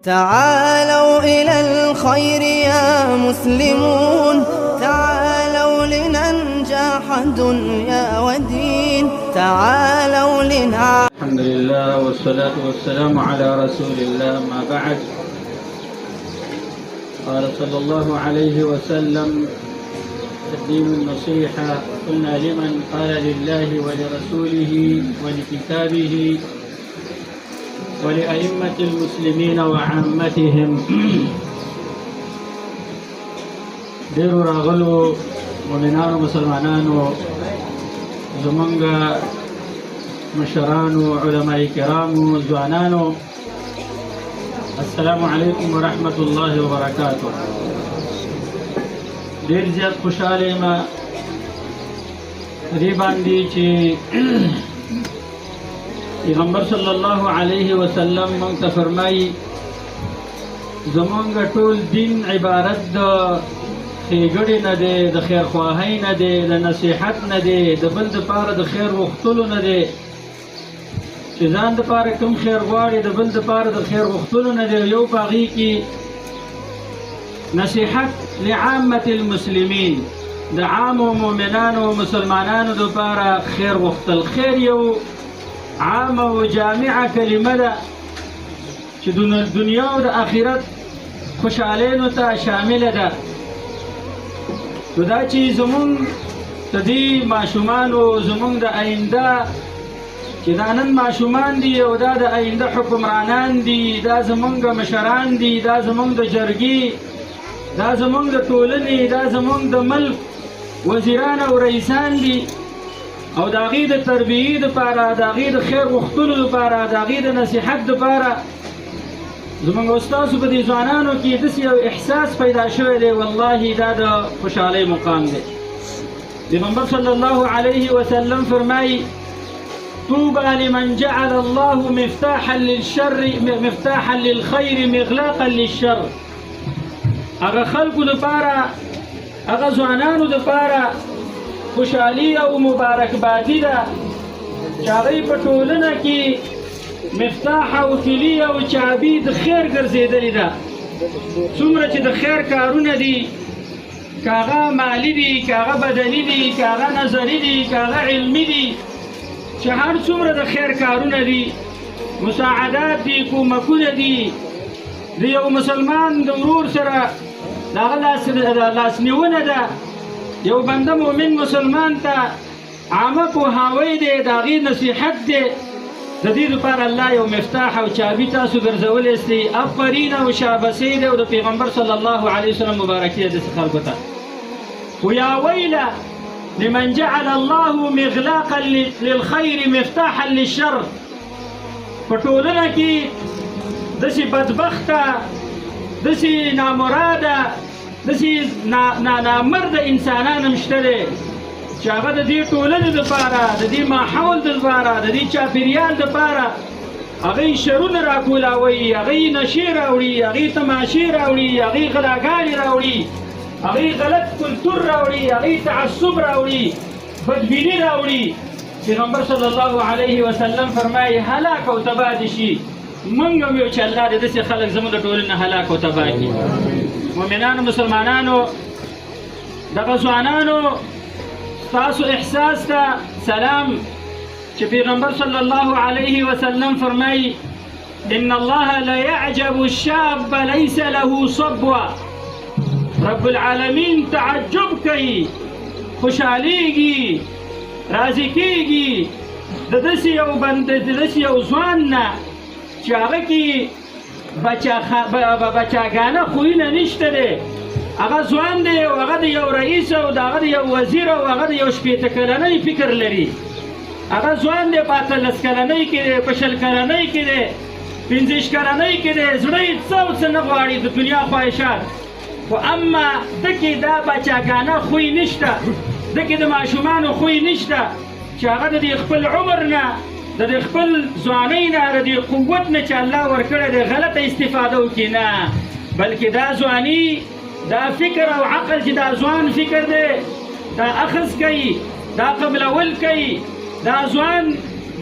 تعالوا إلى الخير يا مسلمون، تعالوا لننجح دنيا ودين، تعالوا لنعلم. الحمد لله والصلاة والسلام على رسول الله، ما بعد. قال صلى الله عليه وسلم: الدين النصيحة. قلنا: لمن؟ قال: لله ولرسوله ولكتابه ولأئمة المسلمين وعامتهم. ډیرو راغلو مؤمنانو، مسلمانانو، زمونږ مشرانو، علماء کرامو، ځوانانو، السلام علیکم ورحمت الله وبرکاته. ډیر زیات خوشاله یم دې باندې چې پیغمبر صلی الله علیه وسلم مونږ ته فرمایي، زمونږ ټول دین عبارت د ښېګړې نه دی، د خیرخواهۍ نه دی، د نصیحت نه دی، د بل دپاره د خیر غوښتلو نه دی. چې ځان دپاره کوم خیر غواړي، د بل دپاره د خیر غوښتلو نه دی. یو په هغې کې نصیحت لعامة المسلمین، د عامو مؤمنانو مسلمانانو دپاره خیر غوښتل. خیر یو عامه او جامعه کلمه ده چې د دنیا او د آخرت خوشحالینو ته شامله ده. نو دا چې زمونږ د دې ماشومانو، زمونږ د آینده، چې دا نن ماشومان دي او دا د آینده حکمرانان دي، دا زمونږ مشران دي، دا زمونږ د جرګې، دا زمونږ د ټولنې، دا زمونږ د ملک وزیران او رئیسان دي، او د هغې د تربیې دپاره، د هغې د خیر غوښتلو دپاره، د هغې د نصیحت دپاره زمونږ استادو په دې ځوانانو کې داسې یو احساس پیدا شوی دی. والله دا د خوشحالۍ مقام دی. پیغمبر صلی الله علیه وسلم فرمایي: طوبى لمن جعل الله مفتاحا للشر، مفتاحا للخير، مغلاقا للشر. هغه خلکو دپاره، هغه ځوانانو دپاره خوشحالي او مبارکبادي ده چې هغوی په ټولنه کې مفتاح او کلي او چابي د خیر ګرځېدلې ده. څومره چې د خیر کارونه دي، که هغه مالي دي، که هغه بدني دي، که هغه نظري دي، که هغه علمي دي، چې هر څومره د خیر کارونه دي، مساعدات دي، کومکونه دي، د یو مسلمان د ورور سره د هغه لاسنیونه ده، یو بنده مؤمن مسلمان ته عامه پوهاوی دی، د هغې نصیحت دی، د دې لپاره الله یو مفتاح او چابي تاسو ګرځولی سئ. افرین او شابسې دی او د پیغمبر صلی الله علیه وسلم مبارکي ده داسې خلکو ته. خو یا ویله لمن جعل الله مغلاقا للخير مفتاحا للشر. په ټولنه کې داسې بدبخته، داسې نامراده، داسې نامرده انسانان هم شته دی چې هغه د دې ټولنې دپاره، د دې ماحول دپاره، د دې چاپېریال دپاره هغوی شرونه راکولاوي، هغوی نشې راوړي، هغوی تماشې راوړي، هغوی غلاګانې راوړي، هغوی غلط کلتور راوړي، هغوی تعصب راوړي، بدبیني راوړي. پیغمبر صلی الله علیه وسلم فرمایي: هلاک او تباه دي شي. مونږ هم یو چې الله دې داسې خلک زموږ د ټولنې هلاک او تباه کړي. مؤمنانو، مسلمانانو، دغه ځوانانو، ستاسو احساس ته سلام چې پیغمبر صلی الله علیه وسلم فرمایي: ان الله لا يعجب الشاب ليس له صبوة. رب العالمین تعجب کوي، خوشحالېږي، راضي کېږي د داسې یو بنده، د داسې یو ځوان نه چې هغه کې بچاګانه خویونه نشته دی. هغه ځوان دی او هغه د یو رئیس او د هغه د یو وزیر او هغه د یو 60 کلنۍ فکر لري. هغه ځوان دی، په 18 کلنۍ کې دی، په 20 کلنۍ کې دی، 25 کلنۍ کې دی، زړه یې څه او څه نه غواړي د دنیا خواهشات، خو اما ده کې دا بچاګانه خوی نشته، ده کې د ماشومانو خوی نشته چې هغه د دې خپل عمر نه، د دې خپل ځوانۍ نه، د دې قوت نه چې الله ورکړی دی غلطه استفاده وکړي. نه، بلکې دا ځواني، دا فکر او عقل چې دا ځوان فکر دی، دا اخذ کوي، دا قبلول کوي، دا ځوان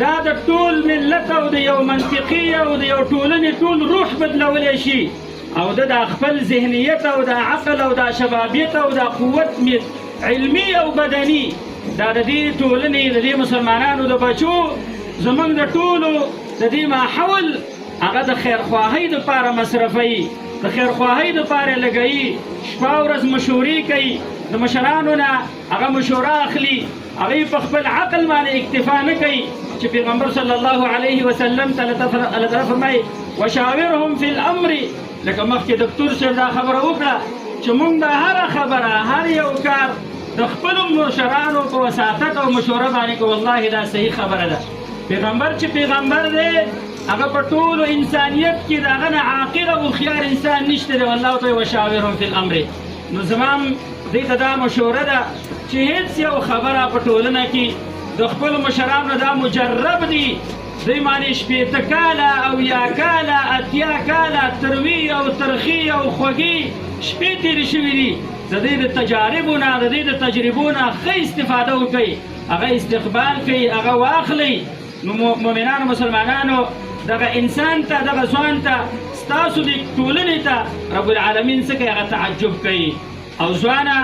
دا د ټول ملت او د یو منطقي او د یو ټولنې ټول روح بدلولی شي. او د خپل ذهنیت او د عقل او د شبابیت او د قوت علمي او بدني دا د دې ټولنې د دې مسلمانانو د بچو زمونږ د ټولو د دې ماحول هغه د خیرخواهۍ دپاره مصرفوي، د خیرخواهۍ دپاره لګوي، شپه ورځ مشورې کوي، د مشرانو نه هغه مشوره اخلي، هغوی په خپل عقل باندې اکتفا نه کوي چې پیغمبر صلی الله علیه وسلم ته الله تعالی فرمایي وشاورهم فی الامر. لکه مخکې دکتور صاحب دا خبره وکړه چې مونږ به هره خبره هر یو کار د خپلو مشرانو په وساطت او مشوره باندې کوو. والله دا صحیح خبره ده. پیغمبر چې پیغمبر دی هغه په ټولو انسانیت کې د هغه نه عاقل او هوښیار انسان نشته دی. والله ته وشاورهم فی الامر. نو زما دې ته دا مشوره ده چې هېڅ یو خبره په ټولنه کې د خپلو مشرانو دا مجرب دي، دوی معنې 60 کاله او یا کاله 80 کاله تروي او ترخې او خوږې شپې تېرې شوي دي، د دې د تجاربو نه د دې د تجربو نه ښه استفاده وکړئ، هغه استقبال کوي، هغه واخلئ. نو مؤمنانو مسلمانانو دغه انسان ته دغه ځوان ته ستاسو د ټولنې ته رب العالمین څه کوي؟ هغه تعجب کوي. او ځوانه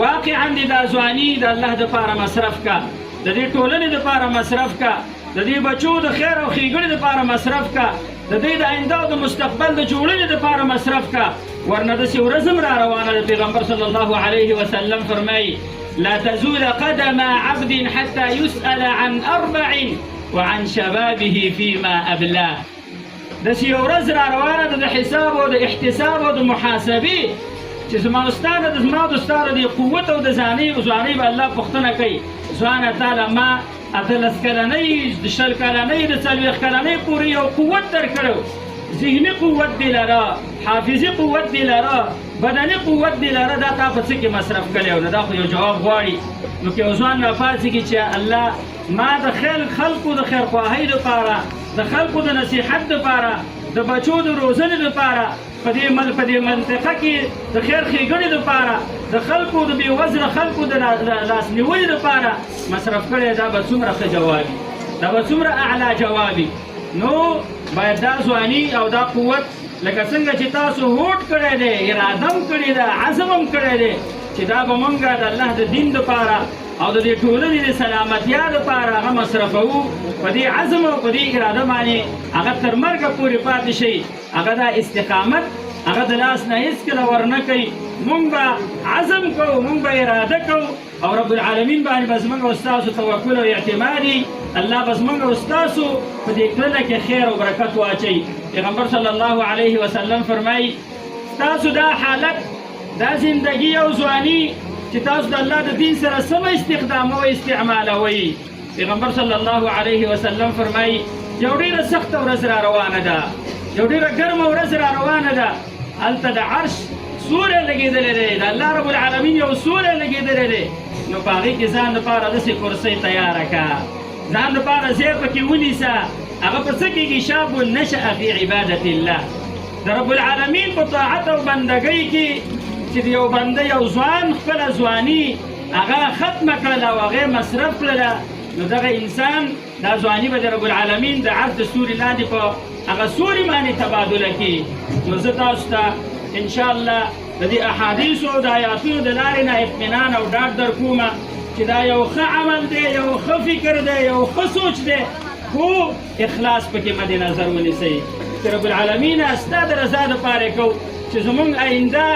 واقعا دې دا ځواني د الله دپاره مصرف کا، د دې ټولنې دپاره مصرف کا، د دې بچو د خیر او ښېګڼې دپاره مصرف کا، د دې د آینده او د مستقبل د جوړنې دپاره مصرف کا. ورنه داسې ورځ هم را روانه ده. پیغمبر صلی الله علیه وسلم فرمایي لا تزول قدم عبد حتى يسأل عن 4 وعن شبابه فيما أبلاه. داسې یو ورځ را روانه ده د حساب او د احتساب او د محاسبې چې زما استاد د زما د استاد د قوت او د ځانۍ او ځوانۍ به الله پوښتنه کوي، ځوانه تاله ما 18 کلنۍ د 20 کلنۍ د 40 کلنۍ پورې یو قوت درکړی، ذهني قوت دې لره، حافظي قوت دې لره، بدني قوت دې لره، دا تا په څه کې مصرف کړی و؟ نو دا خو یو جواب غواړي. نو که یو ځوان راپاڅېږي چې الله ما د خلکو د خیرخواهۍ دپاره، د خلکو د نصیحت دپاره، د بچو د روزنې دپاره، په دې منطقه کې د خیر ښېګڼې دپاره، د خلکو د بېوزله خلکو د لاسنیونې دپاره مصرف کړی، دا به څومره ښه جواب وي، دا به څومره اعلی جواب وي. نو باید دا ځواني او دا قوت لکه څنګه چې تاسو هوډ کړی دی، اراده هم کړې ده، عزم هم کړی دی چې دا به مونږ د الله د دین دپاره او د دې ټولنې د سلامتیا دپاره هغه مصرفوو. په دې عزم او په دې اراده باندې هغه تر مرګه پورې پاتې شي، هغه دا استقامت هغه د لاس نه هېڅکله ورنه کوي. مونږ به عزم کوو، مونږ به اراده کوو او رب العالمین باندې به زمونږ او ستاسو توکل او اعتماد وي. الله به زمونږ او ستاسو په دې کړنه کې خیر او برکت واچوي. پیغمبر صلی الله علیه وسلم فرمایي ستاسو دا حالت، دا زندگی او ځواني چې تاسو د الله د دین سره سمه استخداموئ، استعمالوئ. پیغمبر صلی الله علیه وسلم فرمایي یو ډېره سخته ورځ را روانه ده، یو ډېره ګرمه ورځ را روانه ده، هلته د عرش سوری لګېدلی دی، د الله رب العالمین یو سوری لګېدلی دی. نو په هغې کې ځان دپاره داسې کرسۍ تیاره که، ځان دپاره ځای پکې ونیسه. هغه په څه کېږي؟ شاب نشأ فی عبادت الله، د رب العالمین په طاعت او بندګۍ کې چې د یو بنده یو ځوان خپله ځواني هغه ختمه کړله او هغه مصرف کړله، نو دغه انسان دا ځواني به د رب العالمین د عرش د سوري لاندې په هغه سوري باندې تبادله کړي. نو زه تاسو ته انشاءالله د دې احادیثو او د آیاتونو د لارې نه اطمینان او ډاډ در کومه چې دا یو ښه عمل دی، یو ښه فکر دی، یو ښه سوچ دی، خو اخلاص پکې مد نظر ونیسئ چې رب العالمین ستا د رضا دپاره کوو چې زمونږ آینده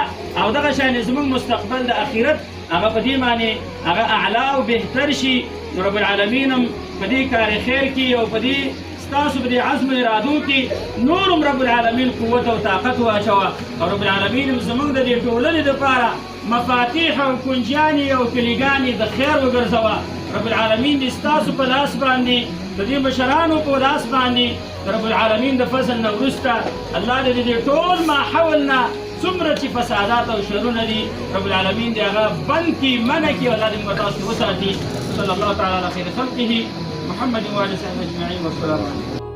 او دغه شان زمونږ مستقبل د اخرت هغه په دې معنی هغه اعلی او بهتر شي. نو رب العالمین هم په دې کار خیر کې او په دې ستاسو په دې عزم ارادو کې نور هم رب العالمین قوت او طاقت واچوه، او رب العالمین هم زمونږ د دې ټولنې دپاره مفاتیح او کنجیانې او کلیګانې د خیر وګرځوه. رب العالمین دې ستاسو په لاس باندې، د دې مشرانو په لاس باندې د رب العالمین د فضل نه وروسته الله دې د دې ټول ماحول نه څومره چې فسادات او شرونه دي رب العالمین دې هغه بند کړي، منع کړي، الله دې موږ تاسو وساتي. صلی الله تعالی علی خیر خلقه محمد وآله وصحبه اجمعین، والسلام علیکم.